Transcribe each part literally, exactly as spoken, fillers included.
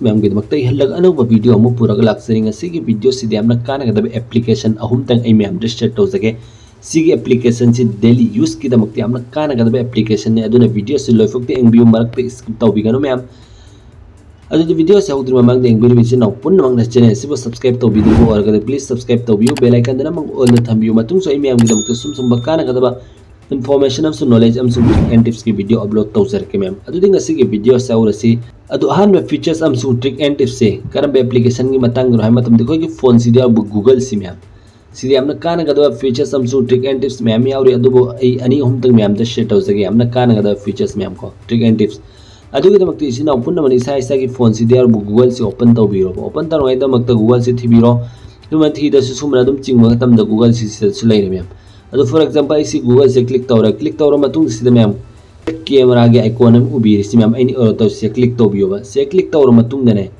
ꯃꯌꯥꯝꯒꯤꯗꯃꯛꯇ ꯑꯩ ꯍꯜꯂꯛ ꯑꯅꯧꯕ ꯚꯤꯗꯤꯑꯣ ꯑꯃ ꯄꯨꯔꯒ ꯂꯥꯛꯆꯔꯤ꯫ ꯉꯁꯤꯒꯤ ꯚꯤꯗꯤꯑꯣꯁꯤꯗ ꯌꯥꯝꯅ ꯀꯥꯟꯅꯒꯗꯕ ꯑꯦꯄ꯭ꯂꯤꯀꯦꯁꯟ ꯑꯍꯨꯝꯇꯪ ꯑꯩ ꯃꯌꯥꯝꯗ ꯁꯤꯌꯔ ꯇꯧꯖꯒꯦ꯫ ꯁꯤꯒꯤ ꯑꯦꯄ꯭ꯂꯤꯀꯦꯁꯟꯁꯤ ꯗꯦꯂꯤ ꯌꯨꯁꯀꯤꯗꯃꯛꯇ ꯌꯥꯝꯅ ꯀꯥꯟꯅꯒꯗꯕ ꯑꯦꯄ꯭ꯂꯤꯀꯦꯁꯟꯅꯤ꯫ ꯑꯗꯨꯅ ꯚꯤꯗꯤꯑꯣꯁꯤ ꯂꯣꯏꯐꯥꯎꯇ ꯌꯦꯡꯕꯤꯌꯨ, ꯃꯔꯛꯇ ꯁ꯭ꯀꯤꯞ ꯇꯧꯕꯤꯒꯅꯨ ꯃꯌꯥꯝ꯫ ꯑꯗꯨꯗꯤ ꯚꯤꯗꯤꯑꯣꯁꯤ ꯍꯧꯗ꯭ꯔꯤꯉꯩ ꯃꯃꯥꯡꯗ ꯌꯦꯡꯕꯤꯔꯤꯕ ꯏꯆꯤꯟ ꯏꯅꯥꯎ ꯄꯨꯝꯅꯃꯛꯅ ꯆꯦꯅꯦꯜ ꯑꯁꯤꯕꯨ ꯁꯕꯁꯀ꯭ꯔꯥꯏꯕ ꯇꯧꯕꯤꯗ꯭ꯔꯤꯕ ꯑꯣꯏꯔꯒꯗꯤ please subscribe ꯇꯧꯕꯤꯌꯨ, bell iconꯗꯅ ꯑꯃꯨꯛ ꯑꯣꯜꯗ ꯊꯝꯕꯤꯌꯨ꯫ ꯃꯇꯨꯡꯁꯨ ꯑꯩ ꯃꯌꯥꯝꯒꯤꯗꯃꯛꯇ ꯁꯨꯝ ꯁꯨꯝꯕ ꯀꯥꯟꯅꯒꯗꯕ ꯏꯟꯐꯣꯔꯃꯦꯁꯟ ꯑꯃꯁꯨꯡ ꯅꯣꯂꯦꯖ ꯑꯃꯁꯨꯡ ꯇꯤꯞꯁ ꯑꯦꯟ ꯇ꯭ꯔꯤꯛꯁꯀꯤ ꯚꯤꯗꯤꯑꯣ ꯑꯞꯂꯣꯗ ꯇꯧꯖꯔꯛꯀꯦ ꯃꯌꯥꯝ꯫ ꯑꯗꯨꯗꯤ ꯉꯁꯤꯒꯤ ꯚꯤꯗꯤꯑꯣꯁꯤ ꯍꯧꯔꯁꯤ꯫ ꯑꯗꯨ ꯑꯍꯥꯟꯕ ꯐꯤꯆꯔꯁ ꯑꯃꯁꯨꯡ ꯇ꯭ꯔꯤꯛ ꯑꯦꯟ ꯇ꯭ꯔꯤꯛꯁꯁꯦ ꯀꯔꯝꯕ ꯑꯦꯄ꯭ꯂꯤꯀꯦꯁꯟꯒꯤ ꯃꯇꯥꯡꯗꯅꯣ ꯍꯥꯏꯕ ꯃꯇꯝꯗ ꯑꯩꯈꯣꯏꯒꯤ ꯐꯣꯟꯁꯤꯗ ꯌꯥꯎꯕ ꯒꯨꯒꯜꯁꯤ ꯃꯌꯥꯝ꯫ ꯁꯤꯗ ꯌꯥꯝꯅ ꯀꯥꯟꯅꯒꯗꯕ ꯐꯤꯆꯔꯁ ꯑꯃꯁꯨꯡ ꯇ꯭ꯔꯤꯛ ꯑꯦꯟ ꯇ꯭ꯔꯤꯛꯁ ꯃꯌꯥꯝ ꯌꯥꯎꯔꯤ, ꯑꯗꯨꯕꯨ ꯑꯩ ꯑꯅꯤ ꯑꯍꯨꯝꯇꯪ ꯃꯌꯥꯝꯗ ꯁꯤꯌꯔ ꯇꯧꯖꯒꯦ, ꯌꯥꯝꯅ ꯀꯥꯟꯅꯒꯗꯕ ꯐꯤꯆꯔꯁ ꯃꯌꯥꯝ ꯀꯣ, ꯇ꯭ꯔꯤꯛ ꯑꯦꯟ ꯇ꯭ꯔꯤꯛꯁ꯫ ꯑꯗꯨꯒꯤꯗꯃꯛꯇ ꯏꯆꯤꯟ ꯏꯅꯥꯎ ꯄꯨꯝꯅꯃꯛꯅ ꯏꯁꯥ ꯏꯁꯥꯒꯤ ꯐꯣꯟꯁꯤꯗ ꯌꯥꯎꯔꯕ ꯒꯨꯒꯜꯁꯤ ꯑꯣꯄꯟ ꯇꯧꯕꯤꯔꯣꯕ꯫ ꯑꯣꯄꯟ ꯇꯧꯅꯉꯥꯏꯗꯃꯛꯇ ꯒꯨꯒꯜꯁꯤ ꯊꯤꯕꯤꯔꯣ꯫ ꯑꯗꯨꯃꯥꯏꯅ ꯊꯤꯗꯁꯨ ꯁꯨꯝꯕꯅ ꯑꯗꯨꯝ ꯆꯤꯡꯕ ꯃꯇꯝꯗ ꯒꯨꯒꯜꯁꯤ ꯁꯤꯗꯁꯨ ꯂꯩꯔꯦ ꯃꯌꯥꯝ꯫ ꯑꯗꯨ ꯐꯣꯔ ꯑꯦꯛꯖꯥꯝꯄꯜ ꯑꯩ ꯁꯤ ꯒꯨꯒꯜꯁꯦ ꯀ꯭ꯂꯤꯛ ꯇꯧꯔꯦ꯫ ꯀ꯭ꯂꯤꯛ ꯇꯧꯔ ꯃꯇꯨꯡꯁꯤꯗ ꯃꯌꯥꯝ ꯀꯦꯃꯦꯔꯥꯒꯤ ꯑꯥꯏꯀꯣꯟ ꯑꯃ ꯎꯕꯤꯔꯤꯁꯤ ꯃꯌꯥꯝ, ꯑꯩꯅ ꯑꯦꯔꯣ ꯇꯧꯔꯤꯁꯦ ꯀ꯭ꯂꯤꯛ ꯇꯧꯕꯤꯌꯣꯕ꯫ ꯁꯦ ꯀ꯭ꯂꯤꯛ ꯇꯧꯔ ꯃꯇꯨꯡꯗꯅꯦ,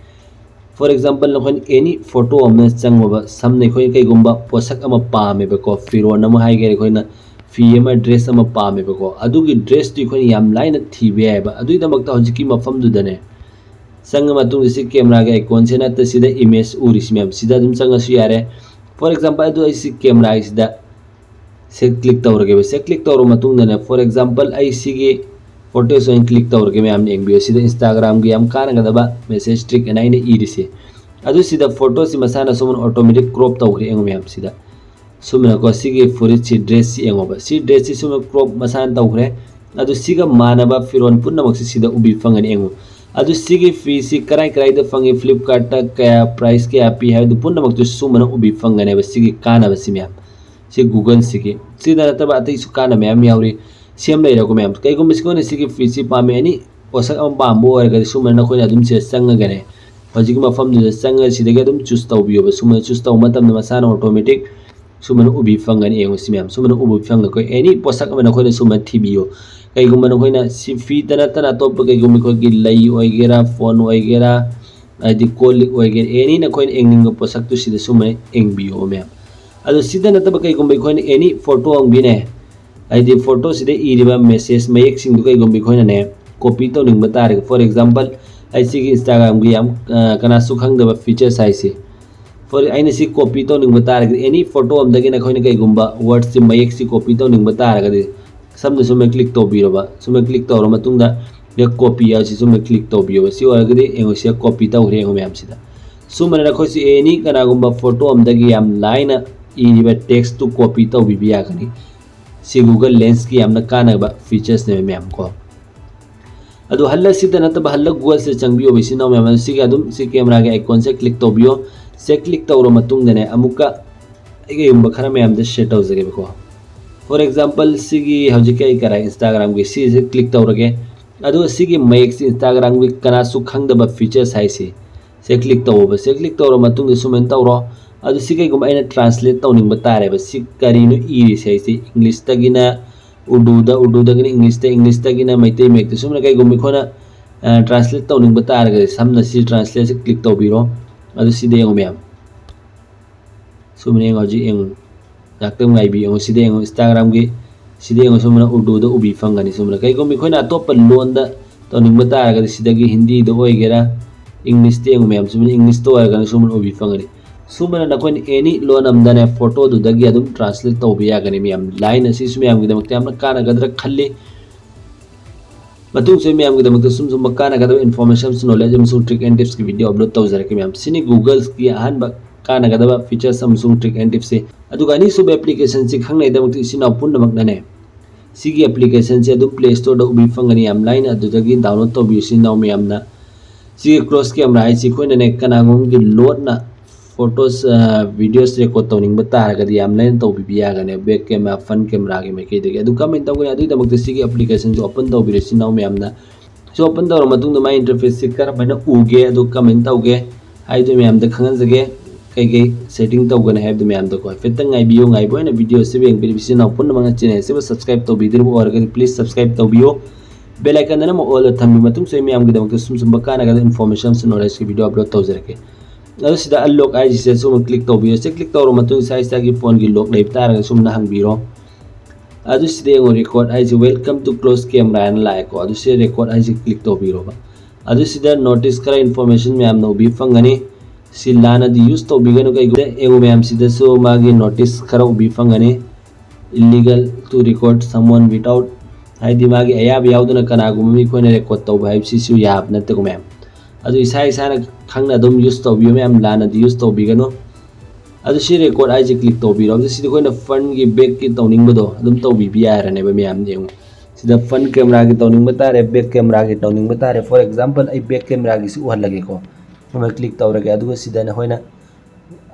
ꯐꯣꯔ ꯑꯦꯛꯖꯥꯝꯄꯜ ꯅꯈꯣꯏꯅ ꯑꯦꯅꯤ ꯐꯣꯇꯣ ꯑꯃ ꯆꯪꯉꯣꯕ꯫ ꯁꯝꯅ ꯑꯩꯈꯣꯏꯅ ꯀꯩꯒꯨꯝꯕ ꯄꯣꯠꯁꯛ ꯑꯃ ꯄꯥꯝꯃꯦꯕꯀꯣ, ꯐꯤꯔꯣꯟ ꯑꯃ ꯍꯥꯏꯒꯦꯔꯥ, ꯑꯩꯈꯣꯏꯅ ꯐꯤ ꯑꯃ, ꯗ꯭ꯔꯦꯁ ꯑꯃ ꯄꯥꯝꯃꯦꯕꯀꯣ, ꯑꯗꯨꯒꯤ ꯗ꯭ꯔꯦꯁꯇꯨ ꯑꯩꯈꯣꯏꯅ ꯌꯥꯝ ꯂꯥꯏꯅ ꯊꯤꯕ ꯌꯥꯏꯑꯕ꯫ ꯑꯗꯨꯒꯤꯗꯃꯛꯇ ꯍꯧꯖꯤꯛꯀꯤ ꯃꯐꯝꯗꯨꯗꯅꯦ ꯆꯪꯉ ꯃꯇꯨꯡꯗ ꯁꯤ ꯀꯦꯃꯦꯔꯥꯒꯤ ꯑꯥꯏꯀꯣꯟꯁꯦ ꯅꯠꯇ ꯁꯤꯗ ꯏꯃꯦꯖ ꯎꯔꯤꯁꯤ ꯃꯌꯥꯝ, ꯁꯤꯗ ꯑꯗꯨꯝ ꯆꯪꯉꯁꯨ ꯌꯥꯔꯦ꯫ ꯐꯣꯔ ꯑꯦꯛꯖꯥꯝꯄꯜ ꯑꯗꯨ ꯑꯩ ꯁꯤ ꯀꯦꯃꯦꯔꯥꯒꯤꯁꯤꯗ ꯁꯦ ꯀ꯭ꯂꯤꯛ ꯇꯧꯔꯒꯦꯕ꯫ ꯁꯦ ꯀ꯭ꯂꯤꯛ ꯇꯧꯔꯕ ꯃꯇꯨꯡꯗꯅꯦ, ꯐꯣꯔ ꯑꯦꯛꯖꯥꯝꯄꯜ ꯑꯩ ꯁꯤꯒꯤ ꯐꯣꯇꯣꯁꯦ ꯑꯣꯏꯅ ꯀ꯭ꯂꯤꯛ ꯇꯧꯔꯒꯦ ꯃꯌꯥꯝꯅ ꯌꯦꯡꯕꯤꯌꯨ꯫ ꯁꯤꯗ ꯏꯟꯁꯇꯥꯒ꯭ꯔꯥꯝꯒꯤ ꯌꯥꯝ ꯀꯥꯟꯅꯒꯗꯕ ꯃꯦꯁꯦꯖ ꯇ꯭ꯔꯤꯛ ꯑꯅ ꯑꯩꯅ ꯏꯔꯤꯁꯦ꯫ ꯑꯗꯨ ꯁꯤꯗ ꯐꯣꯇꯣꯁꯤ ꯃꯁꯥꯅ ꯁꯨꯝ ꯑꯣꯇꯣꯃꯦꯇꯤꯛ ꯀ꯭ꯔꯣꯞ ꯇꯧꯈ꯭ꯔꯦ ꯌꯦꯡꯉꯨ ꯃꯌꯥꯝ ꯁꯤꯗ꯫ ꯁꯨꯃꯥꯏꯅꯀꯣ ꯁꯤꯒꯤ ꯐꯨꯔꯤꯠꯁꯤ, ꯗ꯭ꯔꯦꯁꯁꯤ ꯌꯦꯡꯉꯣꯕ꯫ ꯁꯤ ꯗ꯭ꯔꯦꯁꯁꯤ ꯁꯨꯝ ꯀ꯭ꯔꯣꯞ ꯃꯁꯥꯅ ꯇꯧꯈ꯭ꯔꯦ꯫ ꯑꯗꯨ ꯁꯤꯒ ꯃꯥꯟꯅꯕ ꯐꯤꯔꯣꯜ ꯄꯨꯝꯅꯃꯛꯁꯤ ꯁꯤꯗ ꯎꯕꯤ ꯐꯪꯒꯅꯤ ꯌꯦꯡꯉꯨ꯫ ꯑꯗꯨ ꯁꯤꯒꯤ ꯐꯤꯁꯤ ꯀꯔꯥꯏ ꯀꯔꯥꯏꯗ ꯐꯪꯉꯤ, ꯐ꯭ꯂꯤꯞꯀꯥꯔꯠꯇ ꯀꯌꯥ, ꯄ꯭ꯔꯥꯏꯁ ꯀꯌꯥ ꯄꯤ ꯍꯥꯏꯕꯗꯨ ꯄꯨꯝꯅꯃꯛꯇꯨ ꯁꯨꯃꯥꯏꯅ ꯎꯕꯤ ꯐꯪꯒꯅꯦꯕ ꯁꯤꯒꯤ ꯀꯥꯟꯅꯕꯁꯤ ꯃꯌꯥꯝ꯫ ꯁꯤ ꯒꯨꯒꯜꯁꯤꯒꯤ꯫ ꯁꯤꯗ ꯅꯠꯇꯕ ꯑꯇꯩꯁꯨ ꯀꯥꯟꯅꯕ ꯃꯌꯥꯝ ꯌꯥꯎꯔꯤ꯫ ꯁꯦꯝ ꯂꯩꯔꯦꯀꯣ ꯃꯌꯥꯝ꯫ ꯀꯩꯒꯨꯝꯕ ꯁꯤꯈꯣꯏꯅ ꯁꯤꯒꯤ ꯐꯤꯁꯤ ꯄꯥꯝꯃꯦ, ꯑꯦꯅꯤ ꯄꯣꯠꯁꯛ ꯑꯃ ꯄꯥꯝꯕ ꯑꯣꯏꯔꯒꯗꯤ ꯁꯨꯃꯥꯏꯅ ꯅꯈꯣꯏꯅ ꯑꯗꯨꯝ ꯁꯤꯗ ꯆꯪꯉꯒꯅꯦ, ꯍꯧꯖꯤꯛꯀꯤ ꯃꯐꯝꯗꯨꯗ ꯆꯪꯉꯒ ꯁꯤꯗꯒꯤ ꯑꯗꯨꯝ ꯆꯨꯁ ꯇꯧꯕꯤꯌꯣꯕ꯫ ꯁꯨꯃꯥꯏꯅ ꯆꯨꯁ ꯇꯧꯕ ꯃꯇꯝꯗ ꯃꯁꯥꯅ ꯑꯣꯇꯣꯃꯦꯇꯤꯛ ꯁꯨꯃꯥꯏꯅ ꯎꯕꯤ ꯐꯪꯒꯅꯤ꯫ ꯌꯦꯡꯉꯨ ꯁꯤ ꯃꯌꯥꯝ, ꯁꯨꯃꯥꯏꯅ ꯎꯕꯤ ꯐꯪꯉꯦꯀꯣ꯫ ꯑꯦꯅꯤ ꯄꯣꯠꯁꯛ ꯑꯃ ꯅꯈꯣꯏꯅ ꯁꯨꯃꯥꯏꯅ ꯊꯤꯕꯤꯌꯣ꯫ ꯀꯩꯒꯨꯝꯕ ꯅꯈꯣꯏꯅ ꯁꯤ ꯐꯤꯗ ꯅꯠꯇꯅ ꯑꯇꯣꯞꯄ ꯀꯩꯒꯨꯝꯕ ꯑꯩꯈꯣꯏꯒꯤ ꯂꯩ ꯑꯣꯏꯒꯦꯔꯥ, ꯐꯣꯟ ꯑꯣꯏꯒꯦꯔꯥ, ꯍꯥꯏꯗꯤ ꯀꯣꯜ ꯂꯤꯛ ꯑꯣꯏꯒꯦꯔꯥ, ꯑꯦꯅꯤ ꯅꯈꯣꯏꯅ ꯌꯦꯡꯅꯤꯡꯕ ꯄꯣꯠꯁꯛꯇꯨ ꯁꯤꯗ ꯁꯨꯃꯥꯏꯅ ꯌꯦꯡꯕꯤꯌꯣ ꯃꯌꯥꯝ꯫ ꯑꯗꯣ ꯁꯤꯗ ꯅꯠꯇꯕ ꯀꯩꯒꯨꯝꯕ ꯑꯩꯈꯣꯏꯅ ꯑꯦꯅꯤ ꯐꯣꯇꯣ ꯑꯃꯒꯤꯅꯦ, ꯍꯥꯏꯗꯤ ꯐꯣꯇꯣꯁꯤꯗ ꯏꯔꯤꯕ ꯃꯦꯁꯦꯖ ꯃꯌꯦꯛꯁꯤꯡꯗꯨ ꯀꯩꯒꯨꯝꯕ ꯑꯩꯈꯣꯏꯅꯅꯦ ꯀꯣꯄꯤ ꯇꯧꯅꯤꯡꯕ ꯇꯥꯔꯒ, ꯐꯣꯔ ꯑꯦꯛꯖꯥꯝꯄꯜ ꯑꯩ ꯁꯤꯒꯤ Instagram-ꯒꯤ ꯌꯥꯝ ꯑ, ꯀꯅꯥꯁꯨ ꯈꯪꯗꯕ features ꯍꯥꯏꯁꯤ꯫ For ꯑꯩꯅ ꯁꯤ copy ꯇꯧꯅꯤꯡꯕ ꯇꯥꯔꯒꯗꯤ, any photo ꯑꯃꯗꯒꯤ ꯅꯈꯣꯏꯅ ꯀꯩꯒꯨꯝꯕ words-ꯁꯤ, ꯃꯌꯦꯛꯁꯤ copy ꯇꯧꯅꯤꯡꯕ ꯇꯥꯔꯒꯗꯤ, ꯁꯝꯅ ꯁꯨꯝꯅ click ꯇꯧꯕꯤꯔꯕ, ꯁꯨꯝꯅ click ꯇꯧꯔ ꯃꯇꯨꯡꯗ copy ꯍꯥꯏꯁꯤ ꯁꯨꯝꯅ click ꯇꯧꯕꯤꯌꯣꯕ꯫ ꯁꯤ ꯑꯣꯏꯔꯒꯗꯤ ꯌꯦꯡꯉꯣ, ꯁꯤꯗ copy ꯇꯧꯈ꯭ꯔꯦ ꯌꯦꯡꯉꯣ ꯃꯌꯥꯝꯁꯤꯗ꯫ ꯁꯨꯃꯥꯏꯅ ꯅꯈꯣꯏꯁꯤ any ꯀꯅꯥꯒꯨꯝꯕ photo ꯑꯃꯗꯒꯤ ꯌꯥꯝ ꯂꯥꯏꯅ ꯏꯔꯤꯕ text-ꯇꯨ copy ꯇꯧꯕꯤꯕ ꯌꯥꯒꯅꯤ꯫ ꯁꯤ Google Lens-ꯀꯤ ꯌꯥꯝꯅ ꯀꯥꯟꯅꯕ features-ꯅꯦꯕ ꯃꯌꯥꯝ ꯀꯣ꯫ ꯑꯗꯨ ꯍꯜꯂ ꯁꯤꯗ ꯅꯠꯇꯕ ꯍꯜꯂ Google-ꯁꯤꯗ ꯆꯪꯕꯤꯌꯣꯕ ꯏꯆꯤꯟ ꯏꯅꯥꯎ ꯃꯌꯥꯝ꯫ ꯑꯗꯨ ꯁꯤꯒꯤ ꯑꯗꯨꯝ ꯁꯤ camera-ꯒꯤ icon-ꯁꯦ click ꯇꯧꯕꯤꯌꯣ꯫ ꯁꯦ click ꯇꯧꯔ ꯃꯇꯨꯡꯗꯅꯦ ꯑꯃꯨꯛꯀ ꯑꯩ ꯀꯩꯒꯨꯝꯕ ꯈꯔ ꯃꯌꯥꯝꯗ share ꯇꯧꯖꯒꯦꯕꯀꯣ꯫ For example, ꯁꯤꯒꯤ ꯍꯧꯖꯤꯛꯀꯤ ꯑꯩ ꯀꯔꯥꯏ Instagram-ꯒꯤ ꯁꯤꯁꯦ click ꯇꯧꯔꯒꯦ꯫ ꯑꯗꯨꯒ ꯁꯤꯒꯤ ꯃꯌꯦꯛꯁꯤ Instagram-ꯒꯤ ꯀꯅꯥꯁꯨ ꯈꯪꯗꯕ features ꯍꯥꯏꯁꯤ꯫ ꯁꯦ click ꯇꯧꯑꯣꯕ꯫ ꯁꯦ click ꯇꯧꯔ ꯃꯇꯨꯡꯗ ꯁꯨꯃꯥꯏꯅ ꯇꯧꯔꯣ꯫ ꯑꯗꯨ ꯁꯤ ꯀꯩꯒꯨꯝꯕ ꯑꯩꯅ translate ꯇꯧꯅꯤꯡꯕ ꯇꯥꯔꯦꯕ꯫ ꯁꯤ ꯀꯔꯤꯅꯣ ꯏꯔꯤꯁꯦ ꯍꯥꯏꯁꯦ? English-ꯇꯒꯤꯅ ꯎꯔꯗꯨꯗ, ꯎꯔꯗꯨꯗꯒꯤꯅ English-ꯇ, English-ꯇꯒꯤꯅ ꯃꯩꯇꯩ ꯃꯌꯦꯛꯇ꯫ ꯁꯨꯝꯅ ꯀꯩꯒꯨꯝꯕ ꯑꯩꯈꯣꯏꯅ, ꯑ, translate ꯇꯧꯅꯤꯡꯕ ꯇꯥꯔꯒꯗꯤ ꯁꯝꯅ ꯁꯤ translate-ꯁꯤ click ꯇꯧꯕꯤꯔꯣ꯫ ꯑꯗꯨ ꯁꯤꯗ ꯌꯦꯡꯉꯣ ꯃꯌꯥꯝ꯫ ꯁꯨꯃꯥꯏꯅ ꯌꯦꯡꯉꯣ, ꯍꯧꯖꯤꯛ ꯌꯦꯡꯉꯣ꯫ ꯉꯥꯛꯇꯪ ꯉꯥꯏꯕꯤꯌꯨ꯫ ꯌꯦꯡꯉꯣ, ꯁꯤꯗ ꯌꯦꯡꯉꯣ, Instagram-ꯒꯤ ꯁꯤꯗ ꯌꯦꯡꯉꯣ, ꯁꯨꯃꯥꯏꯅ ꯎꯔꯗꯨꯗ ꯎꯕꯤ ꯐꯪꯒꯅꯤ꯫ ꯁꯨꯃꯥꯏꯅ ꯀꯩꯒꯨꯝꯕ ꯑꯩꯈꯣꯏꯅ ꯑꯇꯣꯞꯄ ꯂꯣꯟꯗ ꯇꯧꯅꯤꯡꯕ ꯇꯥꯔꯒꯗꯤ ꯁꯤꯗꯒꯤ ꯍꯤꯟꯗꯤꯗ ꯑꯣꯏꯒꯦꯔꯥ, English-ꯇ ꯌꯦꯡꯉꯣ ꯃꯌꯥꯝ, ꯁꯨꯃꯥꯏꯅ English-ꯇ ꯑꯣꯏꯔꯒꯅ ꯁꯨꯃꯥꯏꯅ ꯎꯕꯤ ꯐꯪꯒꯅꯤ꯫ ꯁꯨꯃꯥꯏꯅ ꯅꯈꯣꯏꯅ any ꯂꯣꯟ ꯑꯃꯗꯅꯦ photo-ꯗꯨꯗꯒꯤ ꯑꯗꯨꯝ translate ꯇꯧꯕ ꯌꯥꯒꯅꯤ ꯃꯌꯥꯝ꯫ ꯂꯥꯏꯅ ꯁꯤꯁꯨ ꯃꯌꯥꯝꯒꯤꯗꯃꯛꯇ ꯌꯥꯝꯅ ꯀꯥꯟꯅꯒꯗ꯭ꯔꯥ ꯈꯜꯂꯤ꯫ ꯃꯇꯨꯡꯁꯨ ꯃꯌꯥꯝꯒꯤꯗꯃꯛꯇ ꯁꯨꯝ ꯁꯨꯝꯕ ꯀꯥꯟꯅꯒꯗꯕ information, knowledge ꯑꯃꯁꯨꯡ trick and tips-ꯀꯤ video upload ꯇꯧꯖꯔꯛꯀꯦ ꯃꯌꯥꯝ꯫ ꯁꯤꯅꯤ Google-ꯒꯤ ꯑꯍꯥꯟꯕ ꯀꯥꯟꯅꯒꯗꯕ features ꯑꯃꯁꯨꯡ trick and tips-ꯁꯤ꯫ ꯑꯗꯨꯒ ꯑꯅꯤꯁꯨꯕ application-ꯁꯤ ꯈꯪꯅꯩꯗꯃꯛꯇ ꯏꯆꯤꯟ ꯏꯅꯥꯎ ꯄꯨꯝꯅꯃꯛꯅꯅꯦ, ꯁꯤꯒꯤ application-ꯁꯦ ꯑꯗꯨꯝ Play Store-ꯗ ꯎꯕꯤ ꯐꯪꯒꯅꯤ ꯌꯥꯝ ꯂꯥꯏꯅ꯫ ꯑꯗꯨꯗꯒꯤ download ꯇꯧꯕꯤꯌꯨ ꯏꯆꯤꯟ ꯏꯅꯥꯎ ꯃꯌꯥꯝꯅ꯫ ꯁꯤꯒꯤ close camera ꯍꯥꯏꯁꯤ ꯑꯩꯈꯣꯏꯅꯅꯦ ꯀꯅꯥꯒꯨꯝꯕꯒꯤ ꯂꯣꯠꯅ photos, ꯑ, videos record ꯇꯧꯅꯤꯡꯕ ꯇꯥꯔꯒꯗꯤ ꯌꯥꯝ ꯂꯥꯏꯅ ꯇꯧꯕꯤꯕ ꯌꯥꯒꯅꯤ back camera, front camera-ꯒꯤ ꯃꯥꯏꯀꯩꯗꯒꯤ꯫ ꯑꯗꯨ ꯀꯃꯥꯏꯅ ꯇꯧꯒꯅꯤ? ꯑꯗꯨꯒꯤꯗꯃꯛꯇ ꯁꯤꯒꯤ application-ꯁꯤ open ꯇꯧꯕꯤꯔꯣ ꯏꯆꯤꯟ ꯏꯅꯥꯎ ꯃꯌꯥꯝꯅ꯫ ꯁꯤ open ꯇꯧꯔ ꯃꯇꯨꯡꯗ ꯃꯥꯏ interface-ꯁꯤ ꯀꯔꯝꯍꯥꯏꯅ ꯎꯒꯦ, ꯑꯗꯨ ꯀꯃꯥꯏꯅ ꯇꯧꯒꯦ ꯍꯥꯏꯗꯨ ꯃꯌꯥꯝꯗ ꯈꯪꯍꯟꯖꯒꯦ꯫ ꯀꯩꯀꯩ setting ꯇꯧꯒꯅꯤ ꯍꯥꯏꯕꯗꯨ ꯃꯌꯥꯝꯗꯀꯣ ꯍꯥꯏꯐꯦꯠꯇꯪ ꯉꯥꯏꯕꯤꯌꯨ꯫ ꯉꯥꯏꯕ ꯑꯣꯏꯅ video ꯑꯁꯤꯕꯨ ꯌꯦꯡꯕꯤꯔꯤꯕ ꯏꯆꯤꯟ ꯏꯅꯥꯎ ꯄꯨꯝꯅꯃꯛꯅ channel ꯑꯁꯤꯕꯨ subscribe ꯇꯧꯕꯤꯗ꯭ꯔꯤꯕ ꯑꯣꯏꯔꯒꯗꯤ please subscribe ꯇꯧꯕꯤꯌꯨ꯫ Bell icon-ꯗ ꯅꯝꯃ all-ꯗ ꯊꯝꯕꯤꯕ ꯃꯇꯨꯡꯁꯨ ꯑꯩ ꯃꯌꯥꯝꯒꯤꯗꯃꯛꯇ ꯁꯨꯝ ꯁꯨꯝꯕ ꯀꯥꯟꯅꯒꯗꯕ information ꯑꯃꯁꯨꯡ knowledge-ꯀꯤ video upload ꯇꯧꯖꯔꯛꯀꯦ꯫ ꯑꯗꯨ ꯁꯤꯗ unlock ꯍꯥꯏꯁꯤꯁꯦ ꯁꯨꯝ click ꯇꯧꯕꯤꯌꯣ꯫ ꯁꯤ click ꯇꯧꯔ ꯃꯇꯨꯡ ꯏꯁꯥ ꯏꯁꯥꯒꯤ phone-ꯒꯤ lock ꯂꯩꯕ ꯇꯥꯔꯒꯗꯤ ꯁꯨꯝꯅ ꯍꯪꯕꯤꯔꯣ꯫ ꯑꯗꯨ ꯁꯤꯗ ꯌꯦꯡꯉꯣ, record ꯍꯥꯏꯁꯦ welcome to close camera ꯍꯥꯏꯅ ꯂꯥꯛꯑꯦꯀꯣ꯫ ꯑꯗꯨ ꯁꯤ record ꯍꯥꯏꯁꯦ click ꯇꯧꯕꯤꯔꯣꯕ꯫ ꯑꯗꯨ ꯁꯤꯗ notice ꯈꯔ information ꯃꯌꯥꯝꯅ ꯎꯕꯤ ꯐꯪꯒꯅꯤ꯫ ꯁꯤ ꯂꯥꯟꯅꯗꯤ use ꯇꯧꯕꯤꯒꯅꯨ꯫ ꯀꯩꯒꯨꯝꯕ ꯌꯦꯡꯉꯨ ꯃꯌꯥꯝ, ꯁꯤꯗꯁꯨ ꯃꯥꯒꯤ notice ꯈꯔ ꯎꯕꯤ ꯐꯪꯒꯅꯤ꯫ Illegal to record someone without, ꯍꯥꯏꯗꯤ ꯃꯥꯒꯤ ꯑꯌꯥꯕ ꯌꯥꯎꯗꯅ ꯀꯅꯥꯒꯨꯝꯕ ꯃꯤ ꯑꯩꯈꯣꯏꯅ record ꯇꯧꯕ ꯍꯥꯏꯕꯁꯤꯁꯨ ꯌꯥꯕ ꯅꯠꯇꯦꯀꯣ ꯃꯌꯥꯝ꯫ ꯑꯗꯨ ꯏꯁꯥ ꯏꯁꯥꯅ ꯈꯪꯅ ꯑꯗꯨꯝ use ꯇꯧꯕꯤꯌꯨ ꯃꯌꯥꯝ, ꯂꯥꯟꯅꯗꯤ use ꯇꯧꯕꯤꯒꯅꯨ꯫ ꯑꯗꯨ ꯁꯤ record ꯍꯥꯏꯁꯦ click ꯇꯧꯕꯤꯔꯣ꯫ ꯑꯗꯨ ꯁꯤꯗꯤ ꯑꯩꯈꯣꯏꯅ frontꯀꯤ backꯀꯤ ꯇꯧꯅꯤꯡꯕꯗꯣ ꯑꯗꯨꯝ ꯇꯧꯕꯤꯕ ꯌꯥꯔꯅꯦꯕ ꯃꯌꯥꯝ꯫ ꯌꯦꯡꯉꯨ, ꯁꯤꯗ front cameraꯒꯤ ꯇꯧꯅꯤꯡꯕ ꯇꯥꯔꯦ, back cameraꯒꯤ ꯇꯧꯅꯤꯡꯕ ꯇꯥꯔꯦ꯫ For example, ꯑꯩ back cameraꯒꯤꯁꯤ ꯎꯍꯜꯂꯒꯦꯀꯣ꯫ ꯑꯩꯈꯣꯏꯅ click ꯇꯧꯔꯒꯦ, ꯑꯗꯨꯒ ꯁꯤꯗ ꯅꯈꯣꯏꯅ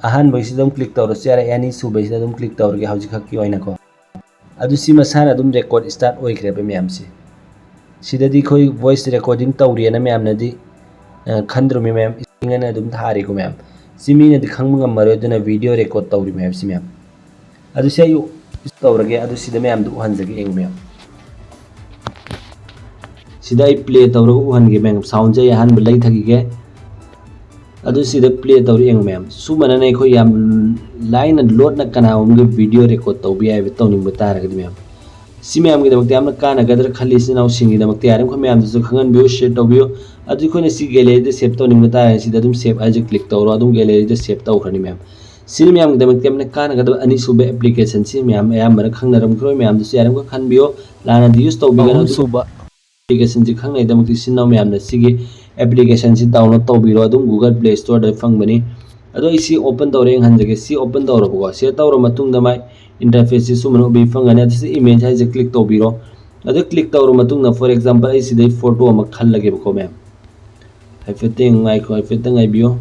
ꯑꯍꯥꯟꯕꯒꯤꯁꯤꯗ ꯑꯗꯨꯝ click ꯇꯧꯔꯁꯨ ꯌꯥꯔꯦ, ꯑꯅꯤꯁꯨꯕꯒꯤꯁꯤꯗ ꯑꯗꯨꯝ click ꯇꯧꯔꯒꯦ ꯍꯧꯖꯤꯛꯈꯛꯀꯤ ꯑꯣꯏꯅꯀꯣ꯫ ꯑꯗꯨ ꯁꯤ ꯃꯁꯥꯅ ꯑꯗꯨꯝ record start ꯑꯣꯏꯈ꯭ꯔꯦꯕ ꯃꯌꯥꯝꯁꯤ꯫ ꯁꯤꯗꯗꯤ ꯑꯩꯈꯣꯏ voice recording ꯇꯧꯔꯤꯑꯅ ꯃꯌꯥꯝꯅꯗꯤ, ꯑ, ꯈꯟꯗ꯭ꯔꯨꯃꯤ ꯃꯌꯥꯝ, screen ꯑꯅ ꯑꯗꯨꯝ ꯊꯥꯔꯤꯀꯣ ꯃꯌꯥꯝ꯫ ꯁꯤ ꯃꯤꯅꯗꯤ ꯈꯪꯕ ꯉꯝꯃꯔꯣꯏ, ꯑꯗꯨꯅ video record ꯇꯧꯔꯤ ꯃꯌꯥꯝꯁꯤ ꯃꯌꯥꯝ꯫ ꯑꯗꯨ ꯁꯤ ꯑꯩ ꯇꯧꯔꯒꯦ, ꯑꯗꯨ ꯁꯤꯗ ꯃꯌꯥꯝꯗꯨ ꯎꯍꯟꯖꯒꯦ, ꯌꯦꯡꯉꯨ ꯃꯌꯥꯝ꯫ ꯁꯤꯗ ꯑꯩ play ꯇꯧꯔꯒ ꯎꯍꯟꯒꯦ ꯃꯌꯥꯝ, soundꯁꯦ ꯑꯩ ꯑꯍꯥꯟꯕ ꯂꯩꯊꯈꯤꯒꯦ꯫ ꯑꯗꯨ ꯁꯤꯗ play ꯇꯧꯔ ꯌꯦꯡꯉꯨ ꯃꯌꯥꯝ, ꯁꯨꯃꯥꯏꯅꯅ ꯑꯩꯈꯣꯏ ꯌꯥꯝ ꯂꯥꯏꯅ ꯂꯣꯠꯅ ꯀꯅꯥꯒꯨꯝꯕꯒꯤ video record ꯇꯧꯕ ꯌꯥꯏꯕ ꯇꯧꯅꯤꯡꯕ ꯇꯥꯔꯒꯗꯤ ꯃꯌꯥꯝ꯫ ꯁꯤ ꯃꯌꯥꯝꯒꯤꯗꯃꯛꯇ ꯌꯥꯝꯅ ꯀꯥꯟꯅꯒꯗ꯭ꯔꯥ ꯈꯜꯂꯤ ꯏꯆꯤꯟ ꯏꯅꯥꯎꯁꯤꯡꯒꯤꯗꯃꯛꯇ꯫ ꯌꯥꯔꯤꯃꯈꯩ ꯃꯌꯥꯝꯗꯁꯨ ꯈꯪꯍꯟꯕꯤꯌꯨ, share ꯇꯧꯕꯤꯌꯨ꯫ ꯑꯗꯨ ꯑꯩꯈꯣꯏꯅ ꯁꯤ galleryꯗ save ꯇꯧꯅꯤꯡꯕ ꯇꯥꯔꯒꯗꯤ ꯁꯤꯗ ꯑꯗꯨꯝ save ꯍꯥꯏꯁꯦ click ꯇꯧꯔꯣ, ꯑꯗꯨꯝ galleryꯗ save ꯇꯧꯈ꯭ꯔꯅꯤ ꯃꯌꯥꯝ꯫ ꯁꯤꯅ ꯃꯌꯥꯝꯒꯤꯗꯃꯛꯇ ꯌꯥꯝꯅ ꯀꯥꯟꯅꯒꯗꯕ ꯑꯅꯤꯁꯨꯕ applicationꯁꯤ ꯃꯌꯥꯝ ꯑꯌꯥꯝꯕꯅ ꯈꯪꯅꯔꯝꯈꯤꯔꯣꯏ, ꯃꯌꯥꯝꯗꯁꯨ ꯌꯥꯔꯤꯃꯈꯩ ꯈꯟꯕꯤꯌꯨ, ꯂꯥꯟꯅꯗꯤ use ꯇꯧꯕꯤꯒꯅꯨ꯫ ꯑꯍꯨꯝꯁꯨꯕ applicationꯁꯤ ꯈꯪꯅꯩꯗꯃꯛꯇ ꯏꯆꯤꯟ ꯏꯅꯥꯎ ꯃꯌꯥꯝꯅ ꯁꯤꯒꯤ applicationꯁꯤ download ꯇꯧꯕꯤꯔꯣ, ꯑꯗꯨꯝ Google Play Storeꯗ ꯐꯪꯕꯅꯤ꯫ ꯑꯗꯣ ꯑꯩ ꯁꯤ open ꯇꯧꯔꯦ, ꯌꯦꯡꯍꯟꯖꯒꯦ꯫ ꯁꯤ open ꯇꯧꯔꯕꯀꯣ, ꯁꯤ ꯇꯧꯔ ꯃꯇꯨꯡꯗ ꯃꯥꯏ interfaceꯁꯤ ꯁꯨꯃꯥꯏꯅ ꯎꯕꯤ ꯐꯪꯒꯅꯤ꯫ ꯑꯗꯨ ꯁꯤ image ꯍꯥꯏꯁꯦ click ꯇꯧꯕꯤꯔꯣ꯫ ꯑꯗꯨ click ꯇꯧꯔ ꯃꯇꯨꯡꯗ, for example, ꯑꯩ ꯁꯤꯗꯩ photo ꯑꯃ ꯈꯜꯂꯒꯦꯕꯀꯣ ꯃꯌꯥꯝ꯫ ꯍꯥꯏꯐꯦꯠꯇꯪ ꯉꯥꯏꯈꯣ, ꯍꯥꯏꯐꯦꯠꯇꯪ ꯉꯥꯏꯕꯤꯌꯣ꯫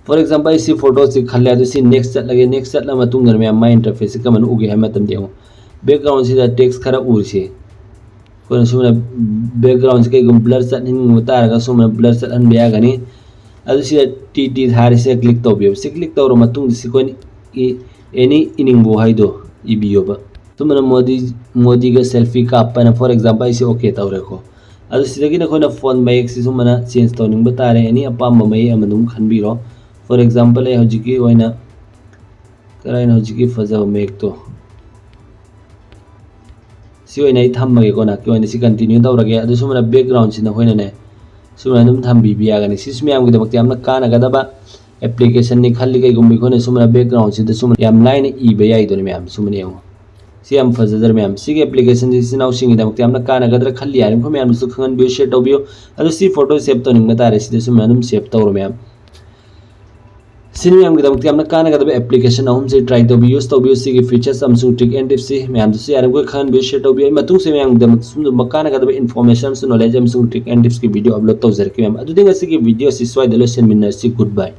For example, ꯑꯩ ꯁꯤ photoꯁꯤ ꯈꯜꯂꯦ, ꯑꯗꯨ ꯁꯤ next ꯆꯠꯂꯒꯦ꯫ Next ꯆꯠꯂ ꯃꯇꯨꯡꯗ ꯃꯌꯥꯝ ꯃꯥꯏ interfaceꯁꯤ ꯀꯃꯥꯏꯅ ꯎꯒꯦ ꯍꯥꯏꯕ ꯃꯇꯝꯗ ꯌꯦꯡꯉꯣ, backgroundꯁꯤꯗ text ꯈꯔ ꯎꯔꯤꯁꯤ꯫ ꯑꯩꯈꯣꯏꯅ ꯁꯨꯃꯥꯏꯅ backgroundꯁꯤ ꯀꯩꯒꯨꯝꯕ blur ꯆꯠꯍꯟꯅꯤꯡꯕ ꯇꯥꯔꯒ ꯁꯨꯃꯥꯏꯅ blur ꯆꯠꯍꯟꯕ ꯌꯥꯒꯅꯤ꯫ ꯑꯗꯨ ꯁꯤꯗ T T ꯊꯥꯔꯤꯁꯤꯗ click ꯇꯧꯕꯤꯌꯣ꯫ ꯁꯤ click ꯇꯧꯔ ꯃꯇꯨꯡꯗ ꯁꯤ ꯑꯩꯈꯣꯏꯅ ꯏ-, any ꯏꯅꯤꯡꯕ ꯍꯥꯏꯗꯣ ꯏꯕꯤꯌꯣꯕ꯫ ꯁꯨꯃꯥꯏꯅ ꯃꯣꯗꯤ, ꯃꯣꯗꯤꯒ selfie ꯀꯥꯞꯄꯅ, for example, ꯑꯩꯁꯤ okay ꯇꯧꯔꯦꯀꯣ꯫ ꯑꯗꯨ ꯁꯤꯗꯒꯤ ꯅꯈꯣꯏꯅ font ꯃꯌꯦꯛꯁꯤ ꯁꯨꯃꯥꯏꯅ change ꯇꯧꯅꯤꯡꯕ ꯇꯥꯔꯦ, any ꯑꯄꯥꯝꯕ ꯃꯌꯦꯛ ꯑꯃ ꯑꯗꯨꯝ ꯈꯟꯕꯤꯔꯣ꯫ For example, ꯑꯩ ꯍꯧꯖꯤꯛꯀꯤ ꯑꯣꯏꯅ ꯀꯔꯥꯏꯅ ꯍꯧꯖꯤꯛꯀꯤ ꯐꯖꯕ ꯃꯌꯦꯛꯇꯣ, ꯁꯤ ꯑꯣꯏꯅ ꯑꯩ ꯊꯝꯃꯒꯦꯀꯣ, ꯅꯍꯥꯛꯀꯤ ꯑꯣꯏꯅ ꯁꯤ continue ꯇꯧꯔꯒꯦ꯫ ꯑꯗꯨ ꯁꯨꯃꯥꯏꯅ background ꯁꯤ ꯅꯈꯣꯏꯅꯅꯦ ꯁꯨꯃꯥꯏꯅ ꯑꯗꯨꯝ ꯊꯝꯕꯤꯕ ꯌꯥꯒꯅꯤ꯫ ꯁꯤꯁꯨ ꯃꯌꯥꯝꯒꯤꯗꯃꯛꯇ ꯌꯥꯝꯅ ꯀꯥꯟꯅꯒꯗꯕ application ꯅꯤ ꯈꯜꯂꯤ꯫ ꯀꯩꯒꯨꯝꯕ ꯑꯩꯈꯣꯏꯅ ꯁꯨꯃꯥꯏꯅ background ꯁꯤꯗ ꯁꯨꯃꯥꯏꯅ ꯌꯥꯝ ꯂꯥꯏꯅ ꯏꯕ ꯌꯥꯏꯗꯨꯅ ꯃꯌꯥꯝ, ꯁꯨꯃꯥꯏꯅ ꯌꯦꯡꯉꯣ꯫ ꯁꯤ ꯌꯥꯝ ꯐꯖꯗ꯭ꯔꯥ ꯃꯌꯥꯝ? ꯁꯤꯒꯤ application ꯁꯤ ꯏꯆꯤꯟ ꯏꯅꯥꯎꯁꯤꯡꯒꯤꯗꯃꯛꯇ ꯌꯥꯝꯅ ꯀꯥꯟꯅꯒꯗ꯭ꯔꯥ ꯈꯜꯂꯤ꯫ ꯌꯥꯔꯤꯕ ꯃꯌꯥꯝꯅꯁꯨ ꯈꯪꯍꯟꯕꯤꯌꯨ, share ꯇꯧꯕꯤꯌꯨ꯫ ꯑꯗꯨ ꯁꯤ photo save ꯇꯧꯅꯤꯡꯕ ꯇꯥꯔꯦ, ꯁꯤꯗꯁꯨ ꯃꯌꯥꯝ ꯑꯗꯨꯝ save ꯇꯧꯔꯣ ꯃꯌꯥꯝ꯫ ꯁꯤꯅꯤ ꯃꯌꯥꯝꯒꯤꯗꯃꯛꯇ ꯌꯥꯝꯅ ꯀꯥꯟꯅꯒꯗꯕ application ꯑꯍꯨꯝꯁꯦ try ꯇꯧꯕꯤꯌꯨ, use ꯇꯧꯕꯤꯌꯨ꯫ ꯁꯤꯒꯤ features ꯑꯃꯁꯨꯡ trick and tips ꯁꯤ ꯃꯌꯥꯝꯗꯁꯨ ꯌꯥꯔꯤꯕꯃꯈꯩ ꯈꯪꯍꯟꯕꯤꯌꯨ, share ꯇꯧꯕꯤꯌꯨ꯫ ꯑꯩ ꯃꯇꯨꯡꯁꯦ ꯃꯌꯥꯝꯒꯤꯗꯃꯛꯇ ꯁꯨꯝꯕ ꯀꯥꯟꯅꯒꯗꯕ information ꯑꯃꯁꯨꯡ knowledge ꯑꯃꯁꯨꯡ trick and tips ꯀꯤ video upload ꯇꯧꯖꯔꯛꯀꯦ ꯃꯌꯥꯝ꯫ ꯑꯗꯨꯗꯤ ꯉꯁꯤꯒꯤ video ꯑꯁꯤ ꯁ꯭ꯋꯥꯏꯗ ꯂꯣꯏꯁꯤꯟꯃꯤꯟꯅꯔꯁꯤ꯫ Good bye꯫